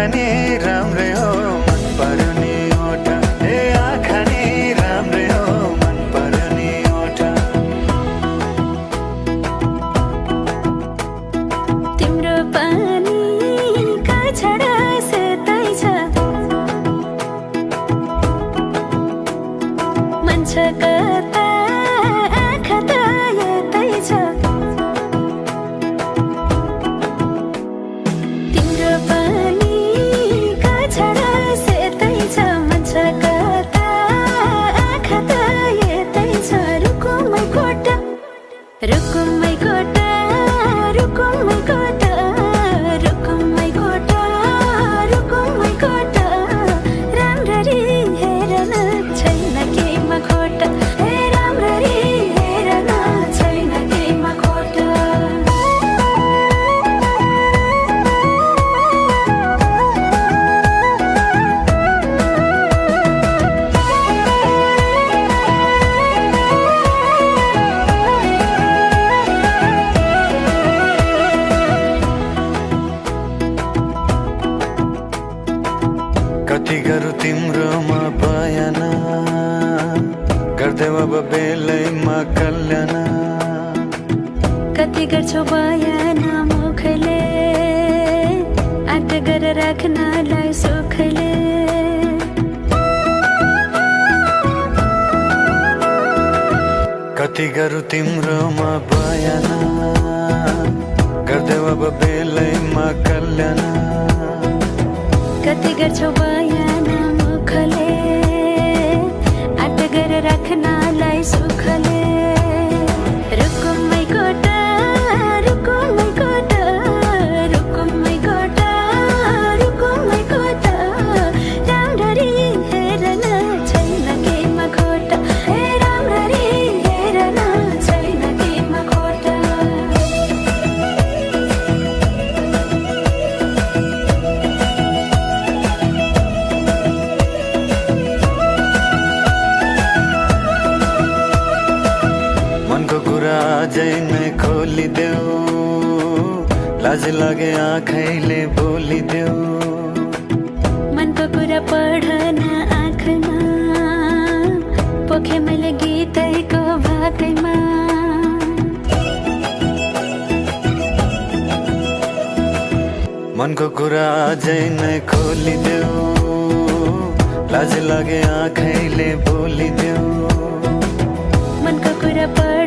आँखा नि राम्रै हो मन पर्यो नि ओठ ए आँखा नि राम्रै हो मन पर्यो नि ओठ तिम्रो पानीका छडा सेतै छ मन छ कता आँखा त यतै छ तिम्रो पानीका छडा सेतै छ मन छ कता आँखा त यतै छ रुकुमै कोटा रुकुमै कोटा रुकुमै कोटा रुकुमै कोटा रुकुमै कोटा राम्ररी हेर्न छैन केहीमा खोटा हे राम्ररी हेर्न छैन केहीमा खोटा कति गरौँ तिम्रोमा बयान गर्दै अब बेलैमा कल्याण कति गर्छौ बयान मुखले आँट गरेर राख्नलाई सुखले कति गरौँ तिम्रोमा बयान गर्दै अब बेलैमा कल्याण कति गर्छौ बयान मुखले आँट गरेर राख्नलाई सुखले रुकुमै कोटा रुकुमै कोटा रुकुमै कोटा रुकुमै कोटा राम्ररी हेर्न छैन केहीमा खोटा हे राम्ररी हेर्न छैन केहीमा खोटा मनको कुरा अझै नै खोलिदेऊ लाज लागे आँखैले बोलिदेऊ मनको कुरा पढ्न आँखमा पोखे मैले गीतैको भाकैमा मनको कुरा अझै नै खोलिदेऊ लाज लागे आँखैले बोलिदेऊ मनको कुरा पढ्न